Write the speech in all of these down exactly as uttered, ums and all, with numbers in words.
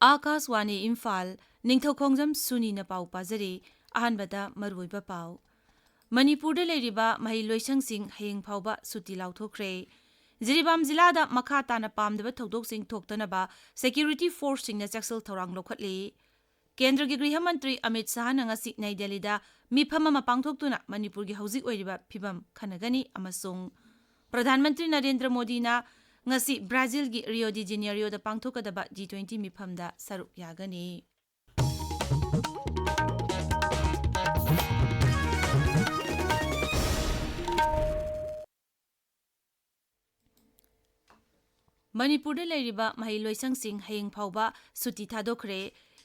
ꯑꯥꯀꯥꯁꯋꯥꯅꯤ ꯏꯝꯐꯥꯜ, ꯅꯤꯡꯊꯧꯈꯣꯡꯖꯝ ꯁꯨꯅꯤꯅ ꯄꯥꯎ ꯄꯥꯖꯔꯤ꯫ ꯑꯍꯥꯟꯕꯗ ꯃꯔꯨꯑꯣꯏꯕ ꯄꯥꯎ꯫ ꯃꯅꯤꯄꯨꯔꯗ ꯂꯩꯔꯤꯕ ꯃꯍꯩ ꯂꯣꯏꯁꯪꯁꯤꯡ ꯍꯌꯦꯡ ꯐꯥꯎꯕ ꯁꯨꯇꯤ ꯂꯥꯎꯊꯣꯛꯈ꯭ꯔꯦ꯫ ꯖꯤꯔꯤꯕꯥꯝ ꯖꯤꯂꯥꯗ ꯃꯈꯥ ꯇꯥꯅ ꯄꯥꯝꯗꯕ ꯊꯧꯗꯣꯛꯁꯤꯡ ꯊꯣꯛꯇꯅꯕ ꯁꯦꯀ꯭ꯌꯨꯔꯤꯇꯤ ꯐꯣꯔꯁꯁꯤꯡꯅ ꯆꯦꯛꯁꯤꯜ ꯊꯧꯔꯥꯡ ꯂꯧꯈꯠꯂꯤ꯫ ꯀꯦꯟꯗ꯭ꯔꯒꯤ ꯒ꯭ꯔꯤꯍ ꯃꯟꯇ꯭ꯔꯤ ꯑꯃꯤꯠ ꯁꯍꯥꯅ ꯉꯁꯤ ꯅꯩ ꯗꯦꯜꯂꯤꯗ ꯃꯤꯐꯝ ꯑꯃ ꯄꯥꯡꯊꯣꯛꯇꯨꯅ ꯃꯅꯤꯄꯨꯔꯒꯤ ꯍꯧꯖꯤꯛ ꯑꯣꯏꯔꯤꯕ ꯐꯤꯕꯝ ꯈꯟꯅꯒꯅꯤ ꯑꯃꯁꯨꯡ ꯄ꯭ꯔꯙꯥꯟ ꯃꯟꯇ꯭ꯔꯤ ꯅꯔꯦꯟꯗ꯭ꯔ ꯃꯣꯗꯤꯅ ꯉꯁꯤ ꯕ꯭ꯔꯥꯖꯤꯜꯒꯤ ꯔꯤꯑꯣ ꯗꯤ ꯖꯦꯅꯦꯔꯤꯑꯣꯗ ꯄꯥꯡꯊꯣꯛꯀꯗꯕ ꯖꯤ ꯇ꯭ꯋꯦꯟꯇꯤ ꯃꯤꯐꯝꯗ ꯁꯔꯨꯛ ꯌꯥꯒꯅꯤ꯫ ꯃꯅꯤꯄꯨꯔꯗ ꯂꯩꯔꯤꯕ ꯃꯍꯩ ꯂꯣꯏꯁꯪꯁꯤꯡ ꯍꯌꯦꯡ ꯐꯥꯎꯕ ꯁꯨꯇꯤ ꯊꯥꯗꯣꯛꯈ꯭ꯔꯦ꯫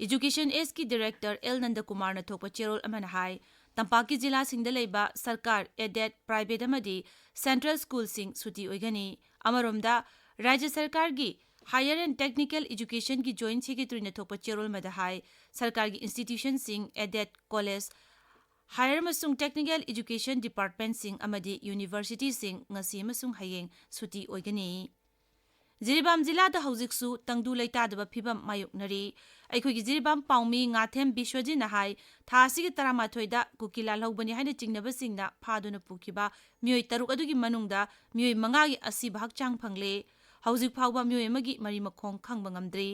ꯏꯖꯨꯀꯦꯁꯟ ꯑꯦꯁꯀꯤ ꯗꯤꯔꯦꯛꯇꯔ ꯑꯦꯜ ꯅꯟꯗꯀꯨꯃꯥꯔꯅ ꯊꯣꯛꯄ ꯆꯦꯔꯣꯜ ꯑꯃꯅ ꯍꯥꯏ, ꯇꯝꯄꯥꯛꯀꯤ ꯖꯤꯂꯥꯁꯤꯡꯗ ꯂꯩꯕ ꯁꯔꯀꯥꯔ, ꯑꯦꯗꯦꯗ, ꯄ꯭ꯔꯥꯏꯚꯦꯠ ꯑꯃꯗꯤ ꯁꯦꯟꯇ꯭ꯔꯦꯜ ꯁ꯭ꯀꯨꯜꯁꯤꯡ ꯁꯨꯇꯤ ꯑꯣꯏꯒꯅꯤ꯫ ꯑꯃꯔꯣꯝꯗ, ꯔꯥꯖ꯭ꯌ ꯁꯔꯀꯥꯔꯒꯤ ꯍꯥꯌꯔ ꯑꯦꯟ ꯇꯦꯛꯅꯤꯀꯦꯜ ꯏꯖꯨꯀꯦꯁꯟꯒꯤ ꯖꯣꯏꯟꯠ ꯁꯦꯀ꯭ꯔꯦꯇꯔꯤꯅ ꯊꯣꯛꯄ ꯆꯦꯔꯣꯜ ꯑꯃꯗ ꯍꯥꯏ, ꯁꯔꯀꯥꯔꯒꯤ ꯏꯟꯁꯇꯤꯇ꯭ꯌꯨꯁꯟꯁꯤꯡ, ꯑꯦꯗꯦꯗ, ꯀꯣꯂꯦꯖ, ꯍꯥꯌꯔ ꯑꯃꯁꯨꯡ ꯇꯦꯛꯅꯤꯀꯦꯜ ꯏꯖꯨꯀꯦꯁꯟ ꯗꯤꯄꯥꯔꯠꯃꯦꯟꯠꯁꯤꯡ ꯑꯃꯗꯤ ꯌꯨꯅꯤꯚꯔꯁꯤꯇꯤꯁꯤꯡ ꯉꯁꯤ ꯑꯃꯁꯨꯡ ꯍꯌꯦꯡ ꯁꯨꯇꯤ ꯑꯣꯏꯒꯅꯤ꯫ ꯖꯤꯔꯤꯕꯥꯝ ꯖꯤꯂꯥꯗ ꯍꯧꯖꯤꯛꯁꯨ ꯇꯪꯗꯨ ꯂꯩꯇꯥꯗꯕ ꯐꯤꯕꯝ ꯃꯥꯌꯣꯛꯅꯔꯤ꯫ ꯑꯩꯈꯣꯏꯒꯤ ꯖꯤꯔꯤꯕꯥꯝ ꯄꯥꯎꯃꯤ ꯉꯥꯊꯦꯝ ꯕꯤꯁ꯭ꯋꯖꯤꯠꯅ ꯍꯥꯏ, ꯊꯥ ꯑꯁꯤꯒꯤ ꯇꯔꯥꯃꯥꯊꯣꯏꯗ ꯀꯨꯀꯤ ꯂꯥꯜꯍꯧꯕꯅꯤ ꯍꯥꯏꯅ ꯆꯤꯡꯅꯕꯁꯤꯡꯅ ꯐꯥꯗꯨꯅ ꯄꯨꯈꯤꯕ ꯃꯤꯑꯣꯏ ꯇꯔꯨꯛ ꯑꯗꯨꯒꯤ ꯃꯅꯨꯡꯗ ꯃꯤꯑꯣꯏ ꯃꯉꯥꯒꯤ ꯑꯁꯤꯕ ꯍꯛꯆꯥꯡ ꯐꯪꯂꯦ꯫ ꯍꯧꯖꯤꯛ ꯐꯥꯎꯕ ꯃꯤꯑꯣꯏ ꯑꯃꯒꯤ ꯃꯔꯤ ꯃꯈꯣꯡ ꯈꯪꯕ ꯉꯝꯗ꯭ꯔꯤ꯫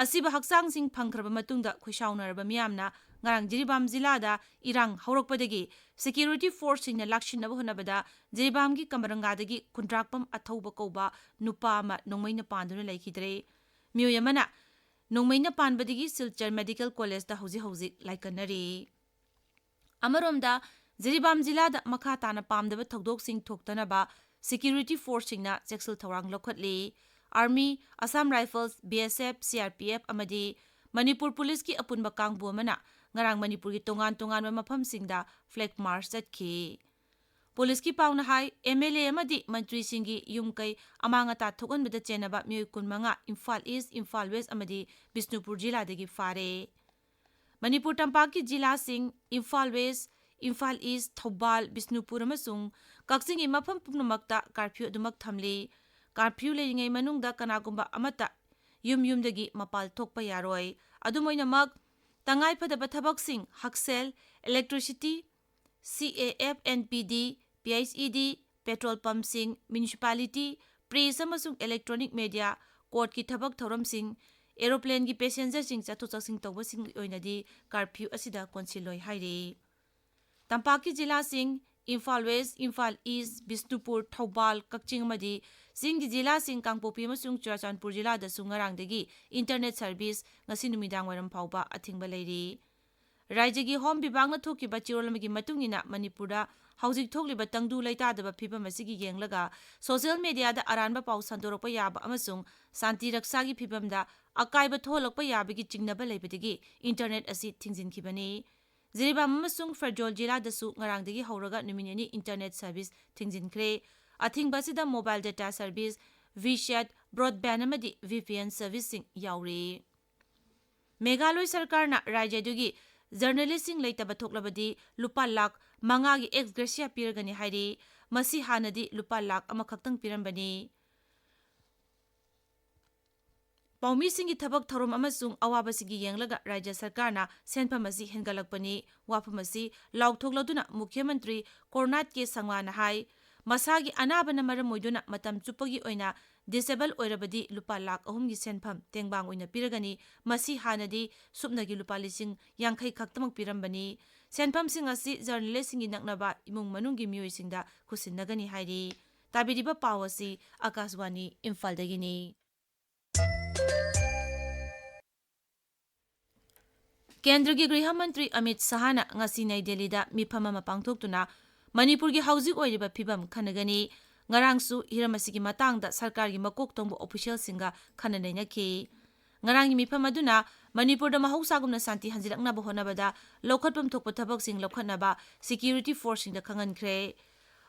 ꯑꯁꯤꯕ ꯍꯛꯆꯥꯡꯁꯤꯡ ꯐꯪꯈ꯭ꯔꯕ ꯃꯇꯨꯡꯗ ꯈꯣꯏꯁꯥꯎꯅꯔꯕ ꯃꯤꯌꯥꯝꯅ ꯉꯔꯥꯡ ꯖꯤꯔꯤꯕꯥꯝ ꯖꯤꯂꯥꯗ ꯏꯔꯥꯡ ꯍꯧꯔꯛꯄꯗꯒꯤ ꯁꯦꯀ꯭ꯌꯨꯔꯤꯇꯤ ꯐꯣꯔꯁꯁꯤꯡꯅ ꯂꯥꯛꯁꯤꯟꯅꯕ ꯍꯣꯠꯅꯕꯗ ꯖꯤꯔꯤꯕꯥꯝꯒꯤ ꯀꯃꯔꯪꯒꯥꯗꯒꯤ ꯈꯨꯟꯗ꯭ꯔꯥꯛꯄꯝ ꯑꯊꯧꯕ ꯀꯧꯕ ꯅꯨꯄꯥ ꯑꯃ ꯅꯣꯡꯃꯩꯅ ꯄꯥꯟꯗꯨꯅ ꯂꯩꯈꯤꯗ꯭ꯔꯦ꯫ ꯃꯤꯑꯣꯏ ꯑꯃꯅ ꯅꯣꯡꯃꯩꯅ ꯄꯥꯟꯕꯗꯒꯤ ꯁꯤꯜꯆꯔ ꯃꯦꯗꯤꯀꯦꯜ ꯀꯣꯂꯦꯖꯇ ꯍꯧꯖꯤꯛ ꯍꯧꯖꯤꯛ ꯂꯥꯏꯀꯠꯅꯔꯤ꯫ ꯑꯃꯔꯣꯝꯗ, ꯖꯤꯔꯤꯕꯥꯝ ꯖꯤꯂꯥꯗ ꯃꯈꯥ ꯇꯥꯅ ꯄꯥꯝꯗꯕ ꯊꯧꯗꯣꯛꯁꯤꯡ ꯊꯣꯛꯇꯅꯕ ꯁꯦꯀ꯭ꯌꯨꯔꯤꯇꯤ ꯐꯣꯔꯁꯁꯤꯡꯅ ꯆꯦꯛꯁꯤꯜ ꯊꯧꯔꯥꯡ ꯂꯧꯈꯠꯂꯤ꯫ Army, Assam rifles, B S F, C R P F ꯑꯃꯗꯤ ꯃꯅꯤꯄꯨꯔ ꯄꯨꯂꯤꯁꯀꯤ ꯑꯄꯨꯟꯕ ꯀꯥꯡꯕꯨ ꯑꯃꯅ ꯉꯔꯥꯡ ꯃꯅꯤꯄꯨꯔꯒꯤ ꯇꯣꯉꯥꯟ ꯇꯣꯉꯥꯟꯕ ꯃꯐꯝꯁꯤꯡꯗ ꯐ꯭ꯂꯦꯒ ꯃꯥꯔꯆ ꯆꯠꯈꯤ꯫ ꯄꯨꯂꯤꯁꯀꯤ ꯄꯥꯎꯅ ꯍꯥꯏ, ꯑꯦꯝ ꯑꯦꯜ ꯑꯦ ꯑꯃꯗꯤ ꯃꯟꯇ꯭ꯔꯤꯁꯤꯡꯒꯤ ꯌꯨꯝ ꯀꯩ ꯑꯃꯥꯡ ꯑꯇꯥ ꯊꯣꯛꯍꯟꯕꯗ ꯆꯦꯟꯅꯕ ꯃꯤꯑꯣꯏ ꯀꯨꯟꯃꯉꯥ ꯏꯝꯐꯥꯜ ꯏꯁ꯭ꯠ, ꯏꯝꯐꯥꯜ ꯋꯦꯁ꯭ꯠ ꯑꯃꯗꯤ ꯕꯤꯁꯅꯨꯄꯨꯔ ꯖꯤꯂꯥꯗꯒꯤ ꯐꯥꯔꯦ꯫ ꯃꯅꯤꯄꯨꯔ ꯇꯝꯄꯥꯛꯀꯤ ꯖꯤꯂꯥꯁꯤꯡ ꯏꯝꯐꯥꯜ ꯋꯦꯁ꯭ꯠ, ꯏꯝꯐꯥꯜ ꯏꯁ꯭ꯠ, ꯊꯧꯕꯥꯜ, ꯕꯤꯁꯅꯨꯄꯨꯔ ꯑꯃꯁꯨꯡ ꯀꯛꯆꯤꯡꯒꯤ ꯃꯐꯝ ꯄꯨꯝꯅꯃꯛꯇ ꯀꯥꯔꯐ꯭ꯌꯨ ꯑꯗꯨꯃꯛ ꯊꯝꯂꯤ꯫ ꯀꯥꯔꯐ꯭ꯌꯨ ꯂꯩꯔꯤꯉꯩ ꯃꯅꯨꯡꯗ ꯀꯅꯥꯒꯨꯝꯕ ꯑꯃꯠꯇ ꯌꯨꯝ ꯌꯨꯝꯗꯒꯤ ꯃꯄꯥꯜ ꯊꯣꯛꯄ ꯌꯥꯔꯣꯏ꯫ ꯑꯗꯨꯝ ꯑꯣꯏꯅꯃꯛ, ꯇꯉꯥꯏ ꯐꯗꯕ ꯊꯕꯛꯁꯤꯡ ꯍꯛꯁꯦꯜ, electricity, C A F and P D, P H E D, petrol pumpꯁꯤꯡ, municipality, press ꯑꯃꯁꯨꯡ electronic media, courtꯀꯤ ꯊꯕꯛ ꯊꯧꯔꯝꯁꯤꯡ, aeroplanegꯤ passengerꯁꯤꯡ ꯆꯠꯊꯣꯛ ꯆꯠꯁꯤꯟ ꯇꯧꯕꯁꯤꯡꯒꯤ ꯑꯣꯏꯅꯗꯤ curfew ꯑꯁꯤꯗ ꯀꯣꯟꯁꯤꯜꯂꯣꯏ ꯍꯥꯏꯔꯤ꯫ ꯇꯝꯄꯥꯛꯀꯤ ꯖꯤꯂꯥꯁꯤꯡ ꯏꯝꯐꯥꯜ ꯋꯦꯁ, ꯏꯝꯐꯥꯜ ꯏꯁ, ꯕꯤꯁꯅꯨꯄꯨꯔ, ꯊꯧꯕꯥꯜ, ꯀꯛꯆꯤꯡ ꯑꯃꯗꯤ ꯆꯤꯡꯒꯤ ꯖꯤꯂꯥꯁꯤꯡ ꯀꯥꯡꯄꯣꯛꯄꯤ ꯑꯃꯁꯨꯡ ꯆꯨꯔꯥꯆꯥꯟꯄꯨꯔ ꯖꯤꯂꯥꯗꯁꯨ ꯉꯔꯥꯡꯗꯒꯤ internet service ꯉꯁꯤ ꯅꯨꯃꯤꯗꯥꯡ ꯋꯥꯏꯔꯝ ꯐꯥꯎꯕ ꯑꯊꯤꯡꯕ ꯂꯩꯔꯤ꯫ ꯔꯥꯖ꯭ꯌꯒꯤ ꯍꯣꯝ ꯕꯤꯚꯥꯒꯅ ꯊꯣꯛꯈꯤꯕ ꯆꯦꯔꯣꯜ ꯑꯃꯒꯤ ꯃꯇꯨꯡ ꯏꯟꯅ, ꯃꯅꯤꯄꯨꯔꯗ ꯍꯧꯖꯤꯛ ꯊꯣꯛꯂꯤꯕ ꯇꯪꯗꯨ ꯂꯩꯇꯥꯗꯕ ꯐꯤꯚꯝ ꯑꯁꯤꯒꯤ ꯌꯦꯡꯂꯒ, social mediaꯗ ꯑꯔꯥꯟꯕ ꯄꯥꯎ ꯁꯟꯗꯣꯔꯛꯄ ꯌꯥꯕ ꯑꯃꯁꯨꯡ ꯁꯥꯟꯇꯤ ꯔꯛꯁꯥꯒꯤ ꯐꯤꯚꯝꯗ ꯑꯀꯥꯏꯕ ꯊꯣꯛꯍꯜꯂꯛꯄ ꯌꯥꯕꯒꯤ ꯆꯤꯡꯅꯕ ꯂꯩꯕꯗꯒꯤ internet ꯑꯁꯤ ꯊꯤꯡꯖꯤꯟꯈꯤꯕꯅꯤ꯫ ꯖꯤꯔꯤꯕꯥꯝ ꯑꯃꯁꯨꯡ ꯐꯦꯔꯖꯣꯜ ꯖꯤꯂꯥꯗꯁꯨ ꯉꯔꯥꯡꯗꯒꯤ ꯍꯧꯔꯒ ꯅꯨꯃꯤꯠ ꯅꯤꯅꯤ internet service ꯊꯤꯡꯖꯤꯟꯈ꯭ꯔꯦ꯫ ꯑꯊꯤꯡꯕ ꯑꯁꯤꯗ mobile data service, WeChat, broadband ꯑꯃꯗꯤ V P N serviceꯁꯤꯡ ꯌꯥꯎꯔꯤ꯫ ꯃꯦꯘꯥꯂꯣꯏ ꯁꯔꯀꯥꯔꯅ ꯔꯥꯖ꯭ꯌ ꯑꯗꯨꯒꯤ journalistꯁꯤꯡ ꯂꯩꯇꯕ ꯊꯣꯛꯂꯕꯗꯤ ꯂꯨꯄꯥ ꯂꯥꯈ ꯃꯉꯥꯒꯤ ex gratia ꯄꯤꯔꯒꯅꯤ ꯍꯥꯏꯔꯤ꯫ ꯃꯁꯤ ꯍꯥꯟꯅꯗꯤ ꯂꯨꯄꯥ ꯂꯥꯈ ꯑꯃꯈꯛꯇꯪ ꯄꯤꯔꯝꯕꯅꯤ꯫ ꯄꯥꯎꯃꯤꯁꯤꯡꯒꯤ ꯊꯕꯛ ꯊꯧꯔꯝ ꯑꯃꯁꯨꯡ ꯑꯋꯥꯕꯁꯤꯡꯒꯤ ꯌꯦꯡꯂꯒ ꯔꯥꯖ꯭ꯌ ꯁꯔꯀꯥꯔꯅ ꯁꯦꯟꯐꯝ ꯑꯁꯤ ꯍꯦꯟꯒꯠꯂꯛꯄꯅꯤ꯫ ꯋꯥꯐꯝ ꯑꯁꯤ ꯂꯥꯎꯊꯣꯛꯂꯗꯨꯅ ꯃꯨꯈ꯭ꯌ ꯃꯟꯇ꯭ꯔꯤ ꯀꯣꯔꯅꯥꯠ ꯀꯦ ꯁꯪꯃꯥꯅ ꯍꯥꯏ, ꯃꯁꯥꯒꯤ ꯑꯅꯥꯕꯅ ꯃꯔꯝ ꯑꯣꯏꯗꯨꯅ ꯃꯇꯝ ꯆꯨꯞꯄꯒꯤ ꯑꯣꯏꯅ disable ꯑꯣꯏꯔꯕꯗꯤ ꯂꯨꯄꯥ ꯂꯥꯈ ꯑꯍꯨꯝꯒꯤ ꯁꯦꯟꯐꯝ ꯇꯦꯡꯕꯥꯡ ꯑꯣꯏꯅ ꯄꯤꯔꯒꯅꯤ꯫ ꯃꯁꯤ ꯍꯥꯟꯅꯗꯤ ꯁꯨꯞꯅꯒꯤ ꯂꯨꯄꯥ ꯂꯤꯁꯤꯡ ꯌꯥꯡꯈꯩ ꯈꯛꯇꯃꯛ ꯄꯤꯔꯝꯕꯅꯤ꯫ ꯁꯦꯟꯐꯝꯁꯤꯡ ꯑꯁꯤ journalistꯁꯤꯡꯒꯤ ꯅꯛꯅꯕ ꯏꯃꯨꯡ ꯃꯅꯨꯡꯒꯤ ꯃꯤꯑꯣꯏꯁꯤꯡꯗ ꯈꯨꯠꯁꯤꯟꯅꯒꯅꯤ ꯍꯥꯏꯔꯤ꯫ ꯇꯥꯕꯤꯔꯤꯕ ꯄꯥꯎ ꯑꯁꯤ ꯑꯀꯥꯁꯕꯥꯅꯤ ꯏꯝꯐꯥꯜꯗꯒꯤꯅꯤ꯫ ꯀꯦꯟꯗ꯭ꯔꯒꯤ ꯒ꯭ꯔꯤꯍ ꯃꯟꯇ꯭ꯔꯤ ꯑꯃꯤꯠ ꯁꯍꯥꯅ ꯉꯁꯤ ꯅꯩ ꯗꯦꯜꯂꯤꯗ ꯃꯤꯐꯝ ꯑꯃ ꯄꯥꯡꯊꯣꯛꯇꯨꯅ ꯃꯅꯤꯄꯨꯔꯒꯤ ꯍꯧꯖꯤꯛ ꯑꯣꯏꯔꯤꯕ ꯐꯤꯕꯝ ꯈꯟꯅꯒꯅꯤ꯫ ꯉꯔꯥꯡꯁꯨ ꯍꯤꯔꯝ ꯑꯁꯤꯒꯤ ꯃꯇꯥꯡꯗ ꯁꯔꯀꯥꯔꯒꯤ ꯃꯀꯣꯛ ꯊꯣꯡꯕ officialꯁꯤꯡꯒ ꯈꯟꯅ ꯅꯩꯅꯈꯤ꯫ ꯉꯔꯥꯡꯒꯤ ꯃꯤꯐꯝ ꯑꯗꯨꯅ ꯃꯅꯤꯄꯨꯔꯗ ꯃꯍꯧꯁꯥꯒꯨꯝꯅ ꯁꯥꯟꯇꯤ ꯍꯟꯖꯤꯜꯂꯛꯅꯕ ꯍꯣꯠꯅꯕꯗ ꯂꯧꯈꯠꯐꯝ ꯊꯣꯛꯄ ꯊꯕꯛꯁꯤꯡ ꯂꯧꯈꯠꯅꯕ security forceꯁꯤꯡꯗ ꯈꯪꯍꯟꯈ꯭ꯔꯦ꯫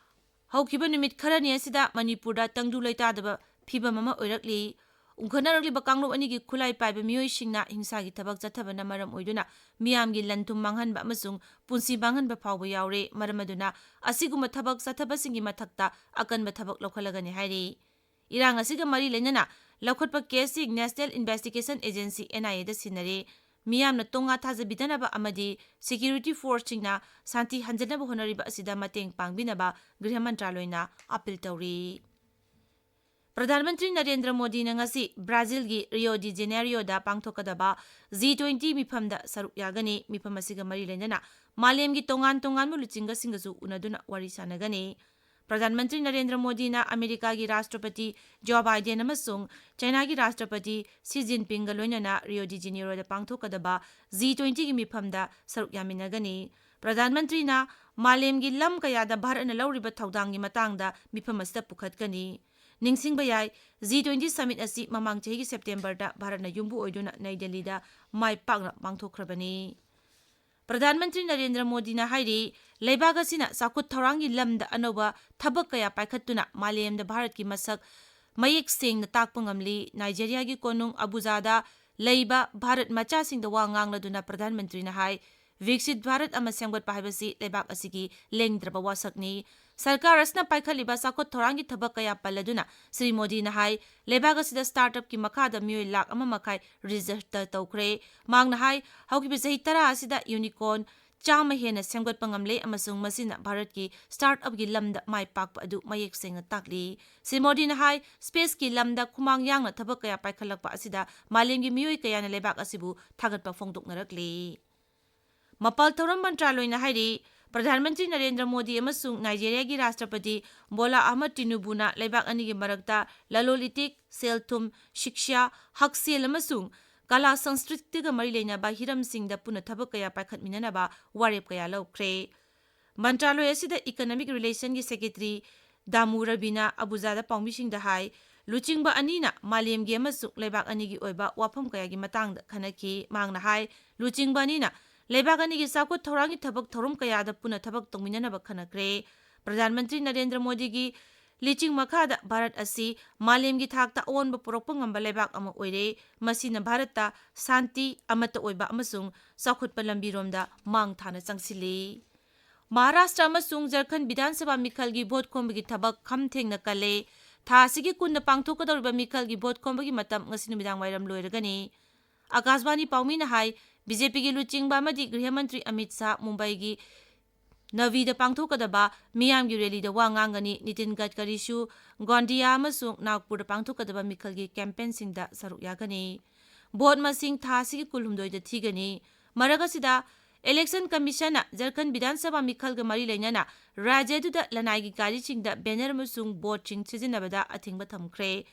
ꯍꯧꯈꯤꯕ ꯅꯨꯃꯤꯠ ꯈꯔꯅꯤ ꯑꯁꯤꯗ ꯃꯅꯤꯄꯨꯔꯗ ꯇꯪꯗꯨ ꯂꯩꯇꯥꯗꯕ ꯐꯤꯕꯝ ꯑꯃ ꯑꯣꯏꯔꯛꯂꯤ꯫ ꯎꯪꯈꯠꯅꯔꯛꯂꯤꯕ ꯀꯥꯡꯂꯨꯞ ꯑꯅꯤꯒꯤ ꯈꯨꯠꯂꯥꯏ ꯄꯥꯏꯕ ꯃꯤꯑꯣꯏꯁꯤꯡꯅ ꯍꯤꯡꯁꯥꯒꯤ ꯊꯕꯛ ꯆꯠꯊꯕꯅ ꯃꯔꯝ ꯑꯣꯏꯗꯨꯅ ꯃꯤꯌꯥꯝꯒꯤ ꯂꯟ ꯊꯨꯝ ꯃꯥꯡꯍꯟꯕ ꯑꯃꯁꯨꯡ ꯄꯨꯟꯁꯤ ꯃꯥꯡꯍꯟꯕ ꯐꯥꯎꯕ ꯌꯥꯎꯔꯦ꯫ ꯃꯔꯝ ꯑꯗꯨꯅ ꯑꯁꯤꯒꯨꯝꯕ ꯊꯕꯛ ꯆꯠꯊꯕꯁꯤꯡꯒꯤ ꯃꯊꯛꯇ ꯑꯀꯟꯕ ꯊꯕꯛ ꯂꯧꯈꯠꯂꯒꯅꯤ ꯍꯥꯏꯔꯤ꯫ ꯏꯔꯥꯡ ꯑꯁꯤꯒ ꯃꯔꯤ ꯂꯩꯅꯅ ꯂꯧꯈꯠꯄ ꯀꯦꯁꯁꯤꯡ National Investigation Agency, N I A ꯗ ꯁꯤꯟꯅꯔꯦ꯫ ꯃꯤꯌꯥꯝꯅ ꯇꯣꯉꯥ ꯊꯥꯖꯕꯤꯗꯅꯕ ꯑꯃꯗꯤ security forceꯁꯤꯡꯅ ꯁꯥꯟꯇꯤ ꯍꯟꯖꯤꯟꯅꯕ ꯍꯣꯠꯅꯔꯤꯕ ꯑꯁꯤꯗ ꯃꯇꯦꯡ ꯄꯥꯡꯕꯤꯅꯕ ꯒ꯭ꯔꯤꯍ ꯃꯟꯇ꯭ꯔꯥꯂꯣꯏꯅ ꯑꯥꯄꯤꯜ ꯇꯧꯔꯤ꯫ ꯄ꯭ꯔꯙꯥꯟ ꯃꯟꯇ꯭ꯔꯤ ꯅꯔꯦꯟꯗ꯭ꯔ ꯃꯣꯗꯤꯅ ꯉꯁꯤ ꯕ꯭ꯔꯥꯖꯤꯜꯒꯤ ꯔꯤꯑꯣ ꯗꯤ ꯖꯦꯅꯦꯔꯤꯑꯣꯗ ꯄꯥꯡꯊꯣꯛꯀꯗꯕ G twenty ꯃꯤꯐꯝꯗ ꯁꯔꯨꯛ ꯌꯥꯒꯅꯤ꯫ ꯃꯤꯐꯝ ꯑꯁꯤꯒ ꯃꯔꯤ ꯂꯩꯅꯅ ꯃꯥꯂꯦꯝꯒꯤ ꯇꯣꯉꯥꯟ ꯇꯣꯉꯥꯟꯕ ꯂꯨꯆꯤꯡꯕꯁꯤꯡꯒꯁꯨ ꯎꯅꯗꯨꯅ ꯋꯥꯔꯤ ꯁꯥꯟꯅꯒꯅꯤ꯫ ꯄ꯭ꯔꯙꯥꯟ ꯃꯟꯇ꯭ꯔꯤ ꯅꯔꯦꯟꯗ꯭ꯔ ꯃꯣꯗꯤꯅ ꯑꯃꯦꯔꯤꯀꯥꯒꯤ ꯔꯥꯁꯇ꯭ꯔꯄꯇꯤ ꯖꯣ ꯕꯥꯏꯗꯦꯟ ꯑꯃꯁꯨꯡ ꯆꯥꯏꯅꯥꯒꯤ ꯔꯥꯁꯇ꯭ꯔꯄꯇꯤ ꯁꯤ ꯖꯤꯟꯄꯤꯡꯒ ꯂꯣꯏꯅꯅ ꯔꯤꯑꯣ ꯗꯤ ꯖꯦꯅꯦꯔꯤꯑꯣꯗ ꯄꯥꯡꯊꯣꯛꯀꯗꯕ G twenty ꯒꯤ ꯃꯤꯐꯝꯗ ꯁꯔꯨꯛ ꯌꯥꯃꯤꯟꯅꯒꯅꯤ꯫ ꯄ꯭ꯔꯙꯥꯟ ꯃꯟꯇ꯭ꯔꯤꯅ ꯃꯥꯂꯦꯝꯒꯤ ꯂꯝ ꯀꯌꯥꯗ ꯚꯥꯔꯠꯅ ꯂꯧꯔꯤꯕ ꯊꯧꯗꯥꯡꯒꯤ ꯃꯇꯥꯡꯗ ꯃꯤꯐꯝ ꯑꯁꯤꯗ ꯄꯨꯈꯠꯀꯅꯤ꯫ ꯅꯤꯡꯁꯤꯡꯕ ꯌꯥꯏ, G twenty summit ꯑꯁꯤ ꯃꯃꯥꯡ ꯆꯍꯤꯒꯤ ꯁꯦꯞꯇꯦꯝꯕꯔꯗ ꯚꯥꯔꯠꯅ ꯌꯨꯝꯕꯨ ꯑꯣꯏꯗꯨꯅ ꯅꯩ ꯗꯦꯜꯂꯤꯗ ꯃꯥꯏ ꯄꯥꯛꯅ ꯄꯥꯡꯊꯣꯛꯈ꯭ꯔꯕꯅꯤ꯫ ꯄ꯭ꯔꯙꯥꯟ ꯃꯟꯇ꯭ꯔꯤ ꯅꯔꯦꯟꯗ꯭ꯔ ꯃꯣꯗꯤꯅ ꯍꯥꯏꯔꯤ, ꯂꯩꯕꯥꯛ ꯑꯁꯤꯅ ꯆꯥꯎꯈꯠ ꯊꯧꯔꯥꯡꯒꯤ ꯂꯝꯗ ꯑꯅꯧꯕ ꯊꯕꯛ ꯀꯌꯥ ꯄꯥꯏꯈꯠꯇꯨꯅ ꯃꯥꯂꯦꯝꯗ ꯚꯥꯔꯠꯀꯤ ꯃꯁꯛ ꯃꯌꯦꯛ ꯁꯦꯡꯅ ꯇꯥꯛꯄ ꯉꯝꯂꯤ꯫ ꯅꯥꯏꯖꯦꯔꯤꯌꯥꯒꯤ ꯀꯣꯅꯨꯡ ꯑꯕꯨꯖꯥꯗ ꯂꯩꯕ ꯚꯥꯔꯠ ꯃꯆꯥꯁꯤꯡꯗ ꯋꯥ ꯉꯥꯡꯂꯗꯨꯅ ꯄ꯭ꯔꯙꯥꯟ ꯃꯟꯇ꯭ꯔꯤꯅ ꯍꯥꯏ, ꯕꯤꯛꯁꯤꯠ ꯚꯥꯔꯠ ꯑꯃ ꯁꯦꯝꯒꯠꯄ ꯍꯥꯏꯕꯁꯤ ꯂꯩꯕꯥꯛ ꯑꯁꯤꯒꯤ ꯂꯦꯡꯗ꯭ꯔꯕ ꯋꯥꯁꯛꯅꯤ꯫ ꯁꯔꯀꯥꯔ ꯑꯁꯤꯅ ꯄꯥꯏꯈꯠꯂꯤꯕ ꯆꯥꯎꯈꯠ ꯊꯧꯔꯥꯡꯒꯤ ꯊꯕꯛ ꯀꯌꯥ ꯄꯜꯂꯗꯨꯅ ꯁ꯭ꯔꯤ ꯃꯣꯗꯤꯅ ꯍꯥꯏ, ꯂꯩꯕꯥꯛ ꯑꯁꯤꯗ startupꯀꯤ ꯃꯈꯥꯗ ꯃꯤꯑꯣꯏ ꯂꯥꯈ ꯑꯃ ꯃꯈꯥꯏ register ꯇꯧꯈ꯭ꯔꯦ꯫ ꯃꯍꯥꯛꯅ ꯍꯥꯏ, ꯍꯧꯈꯤꯕ ꯆꯍꯤ ꯇꯔꯥ ꯑꯁꯤꯗ unicorn ꯆꯥꯝꯃ ꯍꯦꯟꯅ ꯁꯦꯝꯒꯠꯄ ꯉꯝꯂꯦ ꯑꯃꯁꯨꯡ ꯃꯁꯤꯅ ꯚꯥꯔꯠꯀꯤ startupꯀꯤ ꯂꯝꯗ ꯃꯥꯏ ꯄꯥꯛꯄ ꯑꯗꯨ ꯃꯌꯦꯛ ꯁꯦꯡꯅ ꯇꯥꯛꯂꯤ꯫ ꯁ꯭ꯔꯤ ꯃꯣꯗꯤꯅ ꯍꯥꯏ, spaceꯀꯤ ꯂꯝꯗ ꯈꯨꯃꯥꯡ ꯌꯥꯡꯅ ꯊꯕꯛ ꯀꯌꯥ ꯄꯥꯏꯈꯠꯂꯛꯄ ꯑꯁꯤꯗ ꯃꯥꯂꯦꯝꯒꯤ ꯃꯤꯑꯣꯏ ꯀꯌꯥꯅ ꯂꯩꯕꯥꯛ ꯑꯁꯤꯕꯨ ꯊꯥꯒꯠꯄ ꯐꯣꯡꯗꯣꯛꯅꯔꯛꯂꯤ꯫ ꯃꯄꯥꯜ ꯊꯧꯔꯝ ꯃꯟꯇ꯭ꯔꯥꯂꯣꯏꯅ ꯍꯥꯏꯔꯤ, ꯄ꯭ꯔꯙꯥꯟ ꯃꯟꯇ꯭ꯔꯤ ꯅꯔꯦꯟꯗ꯭ꯔ ꯃꯣꯗꯤ ꯑꯃꯁꯨꯡ ꯅꯥꯏꯖꯦꯔꯤꯌꯥꯒꯤ ꯔꯥꯁꯇ꯭ꯔꯄꯇꯤ ꯕꯣꯂꯥ ꯑꯍꯃꯗ ꯇꯤꯅꯨꯕꯨꯅ ꯂꯩꯕꯥꯛ ꯑꯅꯤꯒꯤ ꯃꯔꯛꯇ ꯂꯂꯣꯟ ꯏꯇꯤꯛ, ꯁꯦꯜ ꯊꯨꯝ, ꯁꯤꯛꯁꯥ, ꯍꯛꯁꯦꯜ ꯑꯃꯁꯨꯡ ꯀꯂꯥ ꯁꯪꯁꯀ꯭ꯔꯤꯇꯤꯒ ꯃꯔꯤ ꯂꯩꯅꯕ ꯍꯤꯔꯝꯁꯤꯡꯗ ꯄꯨꯟꯅ ꯊꯕꯛ ꯀꯌꯥ ꯄꯥꯏꯈꯠꯃꯤꯟꯅꯅꯕ ꯋꯥꯔꯦꯞ ꯀꯌꯥ ꯂꯧꯈ꯭ꯔꯦ꯫ ꯃꯟꯇ꯭ꯔꯥꯂꯣꯏ ꯑꯁꯤꯗ Economic Relationꯒꯤ Secretary ꯗꯥꯃꯨ ꯔꯕꯤꯅ ꯑꯕꯨꯖꯥꯗ ꯄꯥꯎꯃꯤꯁꯤꯡꯗ ꯍꯥꯏ, ꯂꯨꯆꯤꯡꯕ ꯑꯅꯤꯅ ꯃꯥꯂꯦꯝꯒꯤ ꯑꯃꯁꯨꯡ ꯂꯩꯕꯥꯛ ꯑꯅꯤꯒꯤ ꯑꯣꯏꯕ ꯋꯥꯐꯝ ꯀꯌꯥꯒꯤ ꯃꯇꯥꯡꯗ ꯈꯟꯅꯈꯤ꯫ ꯃꯍꯥꯛꯅ ꯍꯥꯏ, ꯂꯨꯆꯤꯡꯕ ꯑꯅꯤꯅ ꯂꯩꯕꯥꯛ ꯑꯅꯤꯒꯤ ꯆꯥꯎꯈꯠ ꯊꯧꯔꯥꯡꯒꯤ ꯊꯕꯛ ꯊꯧꯔꯝ ꯀꯌꯥꯗ ꯄꯨꯟꯅ ꯊꯕꯛ ꯇꯧꯃꯤꯟꯅꯅꯕ ꯈꯟꯅꯈ꯭ꯔꯦ꯫ ꯄ꯭ꯔꯙꯥꯟ ꯃꯟꯇ꯭ꯔꯤ ꯅꯔꯦꯟꯗ꯭ꯔ ꯃꯣꯗꯤꯒꯤ ꯂꯤꯆꯤꯡ ꯃꯈꯥꯗ ꯚꯥꯔꯠ ꯑꯁꯤ ꯃꯥꯂꯦꯝꯒꯤ ꯊꯥꯛꯇ ꯑꯑꯣꯟꯕ ꯄꯨꯔꯛꯄ ꯉꯝꯕ ꯂꯩꯕꯥꯛ ꯑꯃ ꯑꯣꯏꯔꯦ꯫ ꯃꯁꯤꯅ ꯚꯥꯔꯠꯇ ꯁꯥꯟꯇꯤ, ꯑꯃꯠꯇ ꯑꯣꯏꯕ ꯑꯃꯁꯨꯡ ꯆꯥꯎꯈꯠꯄ ꯂꯝꯕꯤꯔꯣꯝꯗ ꯃꯥꯡ ꯊꯥꯅ ꯆꯪꯁꯤꯜꯂꯤ꯫ ꯃꯍꯥꯔꯥꯁꯇ꯭ꯔ ꯑꯃꯁꯨꯡ ꯖꯔꯈꯟ ꯕꯤꯙꯥꯟ ꯁꯚꯥ ꯃꯤꯈꯜꯒꯤ ꯚꯣꯠ ꯈꯣꯝꯕꯒꯤ ꯊꯕꯛ ꯈꯝ ꯊꯦꯡꯅ ꯀꯜꯂꯦ꯫ ꯊꯥ ꯑꯁꯤꯒꯤ ꯀꯨꯟꯗ ꯄꯥꯡꯊꯣꯛꯀꯗꯧꯔꯤꯕ ꯃꯤꯈꯜꯒꯤ ꯚꯣꯠ ꯈꯣꯝꯕꯒꯤ ꯃꯇꯝ ꯉꯁꯤ ꯅꯨꯃꯤꯗꯥꯡ ꯋꯥꯏꯔꯝ ꯂꯣꯏꯔꯒꯅꯤ꯫ ꯑꯥꯀꯥꯁꯕꯥꯅꯤ ꯄꯥꯎꯃꯤꯅ ꯍꯥꯏ, ꯕꯤ ꯖꯦ ꯄꯤꯒꯤ ꯂꯨꯆꯤꯡꯕ ꯑꯃꯗꯤ ꯒ꯭ꯔꯤꯍ ꯃꯟꯇ꯭ꯔꯤ ꯑꯃꯤꯠ ꯁꯥꯍ ꯃꯨꯝꯕꯥꯏꯒꯤ ꯅꯚꯤꯗ ꯄꯥꯡꯊꯣꯛꯀꯗꯕ ꯃꯤꯌꯥꯝꯒꯤ ꯔꯦꯂꯤꯗ ꯋꯥ ꯉꯥꯡꯒꯅꯤ꯫ ꯅꯤꯇꯤꯟ ꯒꯗꯀꯔꯤꯁꯨ ꯒꯣꯟꯗꯤꯌꯥ ꯑꯃꯁꯨꯡ ꯅꯥꯒꯄꯨꯔꯗ ꯄꯥꯡꯊꯣꯛꯀꯗꯕ ꯃꯤꯈꯜꯒꯤ ꯀꯦꯝꯄꯦꯟꯁꯤꯡꯗ ꯁꯔꯨꯛ ꯌꯥꯒꯅꯤ꯫ ꯚꯣꯠ ꯃꯁꯤꯡ ꯊꯥ ꯑꯁꯤꯒꯤ ꯀꯨꯟꯍꯨꯝꯗꯣꯏꯗ ꯊꯤꯒꯅꯤ꯫ ꯃꯔꯛ ꯑꯁꯤꯗ, ꯏꯂꯦꯛꯁꯟ ꯀꯃꯤꯁꯟꯅ ꯖꯔꯈꯟ ꯕꯤꯙꯥꯟ ꯁꯚꯥ ꯃꯤꯈꯜꯒ ꯃꯔꯤ ꯂꯩꯅꯅ ꯔꯥꯖ꯭ꯌ ꯑꯗꯨꯗ ꯂꯅꯥꯏꯒꯤ ꯒꯥꯔꯤꯁꯤꯡꯗ ꯕꯦꯅꯔ ꯑꯃꯁꯨꯡ ꯕꯣꯔꯗꯁꯤꯡ ꯁꯤꯖꯤꯟꯅꯕꯗ ꯑꯊꯤꯡꯕ ꯊꯝꯈ꯭ꯔꯦ꯫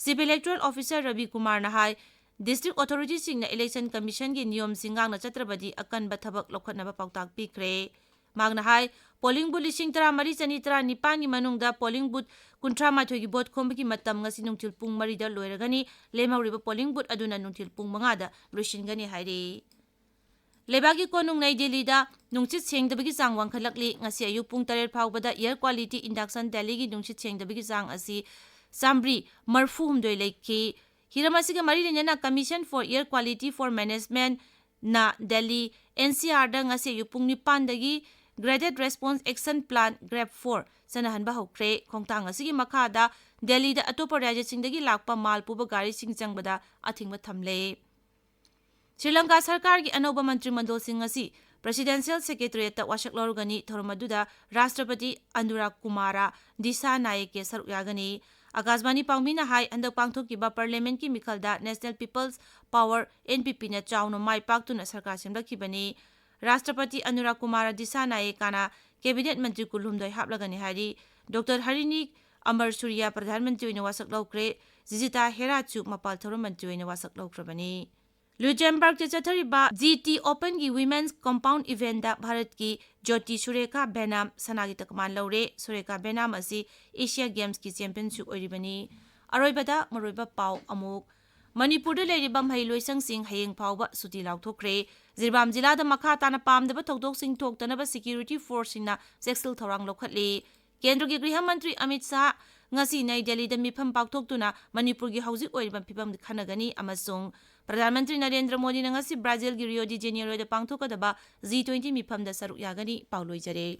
ꯆꯤꯐ ꯏꯂꯦꯛꯇꯣꯔꯦꯜ ꯑꯣꯐꯤꯁꯥꯔ ꯔꯕꯤ ꯀꯨꯃꯥꯔꯅ ꯍꯥꯏ, ꯗꯤꯁꯇ꯭ꯔꯤꯛ ꯑꯣꯊꯣꯔꯤꯇꯤꯁꯤꯡꯅ ꯏꯂꯦꯛꯁꯟ ꯀꯃꯤꯁꯟꯒꯤ ꯅꯤꯌꯣꯝꯁꯤꯡ ꯉꯥꯛꯅ ꯆꯠꯇ꯭ꯔꯕꯗꯤ ꯑꯀꯟꯕ ꯊꯕꯛ ꯂꯧꯈꯠꯅꯕ ꯄꯥꯎꯇꯥꯛ ꯄꯤꯈ꯭ꯔꯦ꯫ ꯃꯍꯥꯛꯅ ꯍꯥꯏ, ꯄꯣꯂꯤꯡ ꯕꯨꯊ ꯂꯤꯁꯤꯡ ꯇꯔꯥꯃꯔꯤ ꯆꯅꯤ ꯇꯔꯥꯅꯤꯄꯥꯟꯒꯤ ꯃꯅꯨꯡꯗ ꯄꯣꯂꯤꯡ ꯕꯨꯊ ꯀꯨꯟꯊ꯭ꯔꯥ ꯃꯥꯊꯣꯏꯒꯤ ꯚꯣꯠ ꯈꯣꯝꯕꯒꯤ ꯃꯇꯝ ꯉꯁꯤ ꯅꯨꯡꯊꯤꯜ ꯄꯨꯡ ꯃꯔꯤꯗ ꯂꯣꯏꯔꯒꯅꯤ꯫ ꯂꯦꯝꯍꯧꯔꯤꯕ ꯄꯣꯂꯤꯡ ꯕꯨꯊ ꯑꯗꯨꯅ ꯅꯨꯡꯊꯤꯜ ꯄꯨꯡ ꯃꯉꯥꯗ ꯂꯣꯏꯁꯤꯟꯒꯅꯤ ꯍꯥꯏꯔꯤ꯫ ꯂꯩꯕꯥꯛꯀꯤ ꯀꯣꯅꯨꯡ ꯅꯩ ꯗꯤꯜꯂꯤꯗ ꯅꯨꯡꯁꯤꯠ ꯁꯦꯡꯗꯕꯒꯤ ꯆꯥꯡ ꯋꯥꯡꯈꯠꯂꯛꯂꯤ꯫ ꯉꯁꯤ ꯑꯌꯨꯛ ꯄꯨꯡ ꯇꯔꯦꯠ ꯐꯥꯎꯕꯗ air quality index ꯗꯤꯜꯂꯤꯒꯤ ꯅꯨꯡꯁꯤꯠ ꯁꯦꯡꯗꯕꯒꯤ ꯆꯥꯡ ꯑꯁꯤ ꯆꯥꯝꯃꯔꯤ ꯃꯔꯤꯐꯨ ꯍꯨꯝꯗꯣꯏ ꯂꯩꯈꯤ꯫ ꯍꯤꯔꯝ ꯑꯁꯤꯒ ꯃꯔꯤ ꯂꯩꯅꯅ Commission for Air Quality for Management ꯅ ꯗꯤꯜꯂꯤ, ꯑꯦꯟ ꯁꯤ ꯑꯥꯔꯗ ꯉꯁꯤ ꯑꯌꯨꯛ ꯄꯨꯡ ꯅꯤꯄꯥꯟꯗꯒꯤ Graded Response Action Plan, GRAP four, ꯆꯠꯅꯍꯟꯕ ꯍꯧꯈ꯭ꯔꯦ꯫ ꯈꯣꯡꯊꯥꯡ ꯑꯁꯤꯒꯤ ꯃꯈꯥꯗ ꯗꯤꯜꯂꯤꯗ ꯑꯇꯣꯞꯄ ꯔꯥꯖ꯭ꯌꯁꯤꯡꯗꯒꯤ ꯂꯥꯛꯄ ꯃꯥꯜ ꯄꯨꯕ ꯒꯥꯔꯤꯁꯤꯡ ꯆꯪꯕꯗ ꯑꯊꯤꯡꯕ ꯊꯝꯂꯦ꯫ ꯁ꯭ꯔꯤ ꯂꯪꯀꯥ ꯁꯔꯀꯥꯔꯒꯤ ꯑꯅꯧꯕ ꯃꯟꯇ꯭ꯔꯤ ꯃꯟꯗꯜꯁꯤꯡ ꯉꯁꯤ Presidential Secretariat ꯇ ꯋꯥꯁꯛ ꯂꯧꯔꯒꯅꯤ꯫ ꯊꯧꯔꯝ ꯑꯗꯨꯗ ꯔꯥꯁꯇ꯭ꯔꯄꯇꯤ ꯑꯅꯨꯔꯥꯒ ꯀꯨꯃꯥꯔꯥ ꯗꯤꯁꯥ ꯅꯥꯌꯦꯛꯀꯦ ꯁꯔꯨꯛ ꯌꯥꯒꯅꯤ꯫ ꯑꯥꯀꯥꯁꯕꯥꯅꯤ ꯄꯥꯎꯃꯤꯅ ꯍꯥꯏ, ꯍꯟꯗꯛ ꯄꯥꯡꯊꯣꯛꯈꯤꯕ ꯄꯥꯔꯂꯤꯌꯥꯃꯦꯟꯠꯀꯤ ꯃꯤꯈꯜꯗ National People's Power, N P P ꯅ ꯆꯥꯎꯅ ꯃꯥꯏ ꯄꯥꯛꯇꯨꯅ ꯁꯔꯀꯥꯔ ꯁꯦꯝꯂꯛꯈꯤꯕꯅꯤ꯫ ꯔꯥꯁꯇ꯭ꯔꯄꯇꯤ ꯑꯅꯨꯔꯥꯒ ꯀꯨꯃꯥꯔꯥ ꯗꯤꯁꯥ ꯅꯥꯌꯦꯛꯀꯥꯅ ꯀꯦꯕꯤꯅꯦꯠ ꯃꯟꯇ꯭ꯔꯤ ꯀꯨꯟꯍꯨꯝꯗꯣꯏ ꯍꯥꯞꯂꯒꯅꯤ ꯍꯥꯏꯔꯤ꯫ ꯗꯣꯛꯇꯔ ꯍꯔꯤꯅꯤꯛ ꯑꯃꯔ ꯁꯨꯔꯤꯌꯥ ꯄ꯭ꯔꯙꯥꯟ ꯃꯟꯇ꯭ꯔꯤ ꯑꯣꯏꯅ ꯋꯥꯁꯛ ꯂꯧꯈ꯭ꯔꯦ꯫ ꯖꯤꯖꯤꯇꯥ ꯍꯦꯔꯥꯠꯁꯨ ꯃꯄꯥꯜ ꯊꯧꯔꯝ ꯃꯟꯇ꯭ꯔꯤ ꯑꯣꯏꯅ ꯋꯥꯁꯛ ꯂꯧꯈ꯭ꯔꯕꯅꯤ꯫ ꯂꯨꯖꯦꯝꯕꯔꯒꯇ ꯆꯠꯊꯔꯤꯕ G T Open ꯒꯤ Women's Compound Event ꯇ ꯚꯥꯔꯠꯀꯤ ꯖ꯭ꯌꯣꯇꯤ ꯁꯨꯔꯦꯈꯥ ꯚꯦꯅꯥꯝ ꯁꯅꯥꯒꯤ ꯇꯀꯃꯥꯟ ꯂꯧꯔꯦ꯫ ꯁꯨꯔꯦꯈꯥ ꯚꯦꯅꯥꯝ ꯑꯁꯤ ꯑꯦꯁꯤꯌꯥ ꯒꯦꯝꯁꯀꯤ ꯆꯦꯝꯄꯤꯌꯟꯁꯨ ꯑꯣꯏꯔꯤꯕꯅꯤ꯫ ꯑꯔꯣꯏꯕꯗ ꯃꯔꯨꯑꯣꯏꯕ ꯄꯥꯎ ꯑꯃꯨꯛ꯫ ꯃꯅꯤꯄꯨꯔꯗ ꯂꯩꯔꯤꯕ ꯃꯍꯩꯂꯣꯏꯁꯪꯁꯤꯡ ꯍꯌꯦꯡ ꯐꯥꯎꯕ ꯁꯨꯇꯤ ꯂꯥꯎꯊꯣꯛꯈ꯭ꯔꯦ꯫ ꯖꯤꯔꯤꯕꯥꯝ ꯖꯤꯂꯥꯗ ꯃꯈꯥ ꯇꯥꯅ ꯄꯥꯝꯗꯕ ꯊꯧꯗꯣꯛꯁꯤꯡ ꯊꯣꯛꯇꯅꯕ security force ꯁꯤꯡꯅ ꯆꯦꯛꯁꯤꯜ ꯊꯧꯔꯥꯡ ꯂꯧꯈꯠꯂꯤ꯫ ꯀꯦꯟꯗ꯭ꯔꯒꯤ ꯒ꯭ꯔꯤꯍ ꯃꯟꯇ꯭ꯔꯤ ꯑꯃꯤꯠ ꯁꯥꯍ ꯉꯁꯤ ꯅꯩ ꯗꯦꯜꯂꯤꯗ ꯃꯤꯐꯝ ꯄꯥꯡꯊꯣꯛꯇꯨꯅ ꯃꯅꯤꯄꯨꯔꯒꯤ ꯍꯧꯖꯤꯛ ꯑꯣꯏꯔꯤꯕ ꯐꯤꯕꯝ ꯈꯟꯅꯒꯅꯤ ꯑꯃꯁꯨꯡ ꯄ꯭ꯔꯙꯥꯟ ꯃꯟꯇ꯭ꯔꯤ ꯅꯔꯦꯟꯗ꯭ꯔ ꯃꯣꯗꯤꯅ ꯉꯁꯤ ꯕ꯭ꯔꯥꯖꯤꯜꯒꯤ ꯔꯤꯑꯣ ꯗꯤ ꯖꯦꯅꯤꯌꯔꯣꯗ ꯄꯥꯡꯊꯣꯛꯀꯗꯕ G twenty ꯃꯤꯐꯝꯗ ꯁꯔꯨꯛ ꯌꯥꯒꯅꯤ꯫ ꯄꯥꯎ ꯂꯣꯏꯖꯔꯦ꯫